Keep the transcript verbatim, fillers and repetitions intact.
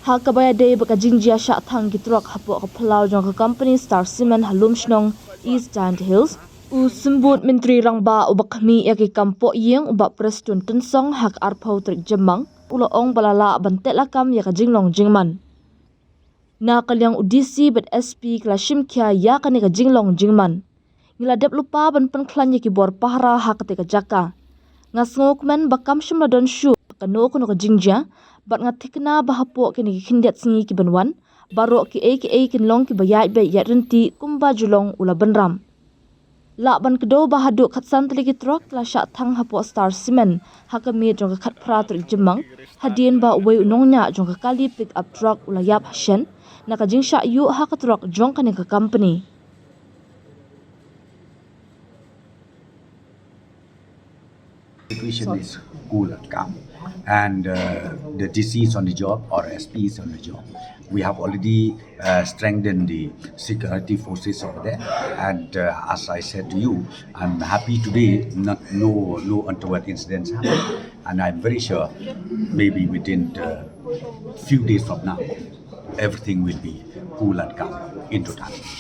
Ha kaba ïadei bad ka jingjia shah thang ki trok hapoh ka phyllaw jong ka company Star Cement ha Lumshnong, East Jaintia Hills, u Symbud Myntri Rangbah uba khmih ïa ki kam pohïing u Bah Prestone Tynsong ha ka arphew tarik Jymmang u la ong ba la lah ban teh lakam ïa ka jinglong jingman. Na ka liang u D C bad S P ki la shim khia ïa kane ka jinglong jingman. Ngi la dep lypa ban pynkhlaiñ ïa ki bor pahara ha katei ka jaka. Nga sngewkmen ba kam shym la don shuh kano kano ka jingjia, bad nga thikna ba hapoh kine ki khyndiat sngi ki ban wan, baroh kiei kiei kin long kiba ïaid beit ïaid ryntih kumba ju long, u la bynrap. Lah ban kdew ba haduh khatsan tylli ki trok ki la shah thang hapoh Star Cement ha ka miet jong ka khatphra tarik Jymmang, hadien ba uwei u nongñiah jong ka kali pick up truck u la ïap ha shen na ka jingshah ïuh ha ka trok jong kane ka company. Situation is cool and calm, and uh, the D C is on the job or S P is on the job. We have already uh, strengthened the security forces over there, and uh, as I said to you, I'm happy today. Not no no untoward incidents happened, and I'm very sure maybe within a few days from now, everything will be cool and calm in totality.